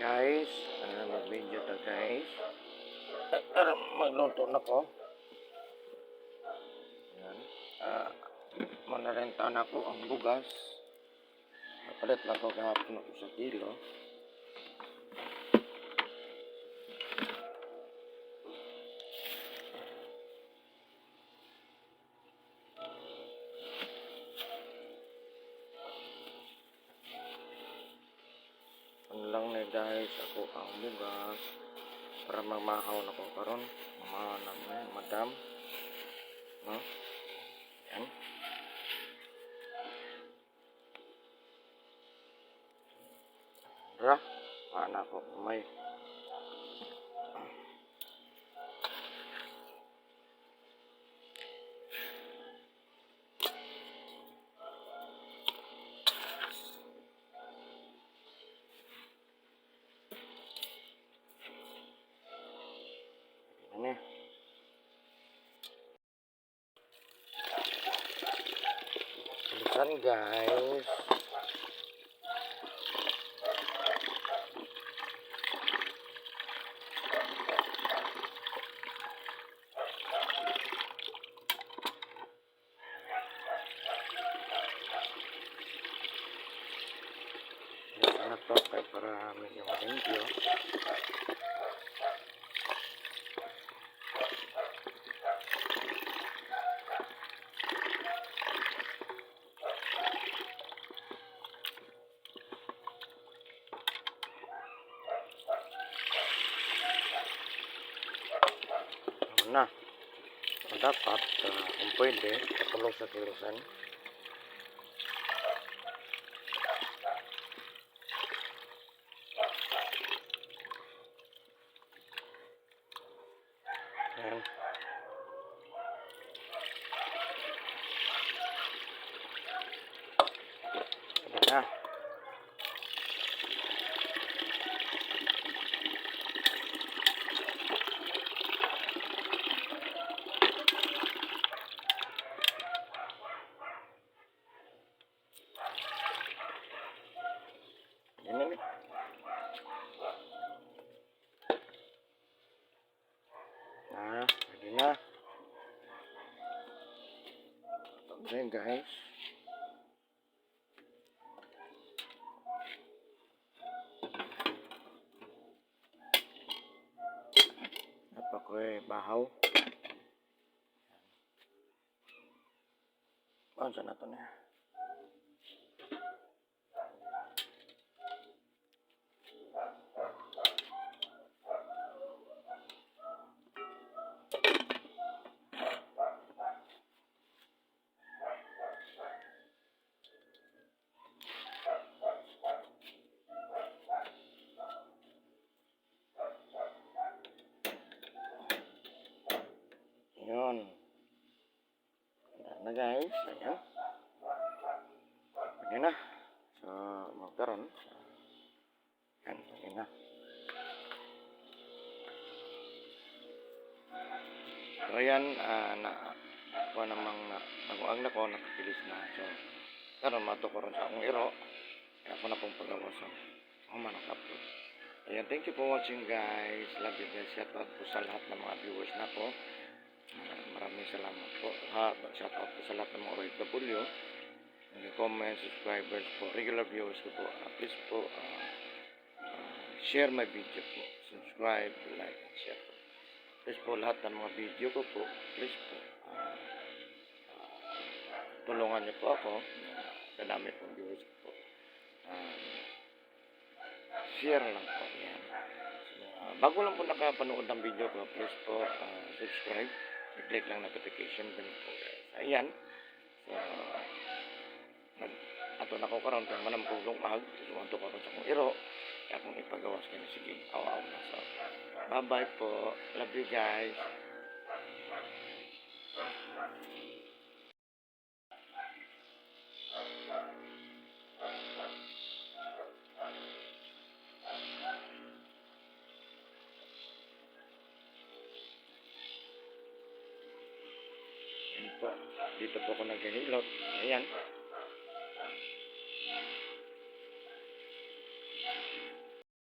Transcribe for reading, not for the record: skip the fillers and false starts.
Guys, mag-video ta, guys. Magluto na ko. Yan. Manarenta na ko ang bugas. Napalit lang ko kahapon og 1 kilo. Ano lang ni, guys, ako ang bugas para mamahaw na ko karon. Mamahaw na mo, madam. No? Yan. Ra, ana ko may. Ano eh. Bilisan, guys. Bilisan na to kay para medyo malimpyo. Ano na. So, dapat, kung pwede, katulo sa kilosan. Ayan. Ayan na. Yan na. Na, pwede na. Okay, guys. Apa ko eh, bahaw. Saan na to na? Yun. Ayan na, guys. Ayan. Pwede na. So, magkaroon. Ayan, pwede na. So, ayan, na, ako namang na, naguang na ko, nakakilis na. So, karon mato ko ron sa akong iro. Kaya ako na pong pagawa sa ako man upload. Ayan, thank you for watching, guys. Love you, guys. Shout out po sa lahat ng mga viewers na po. Maraming salamat po. Ha, shout out po sa lahat ng mga OFW. Nag-comment, subscribers po, regular viewers ko po. Please po, share my video po. Subscribe, like, and share po. Please po, lahat ng mga video ko po, please po, tulungan niyo po ako. Dadami pong viewers ko po. Share lang po. Yan. So, bago lang po nakapanood ng video ko, please po, subscribe. I-click lang notification bell po, guys. Ayan. So, ato na ko karon kay manam ko lungag. So, ato karon sa akong iro. Kaya akong ipagawas kay sige, aw-aw na. So, bye-bye po. Love you, guys. Ayan po. Dito po ako naghihilot. Ayan.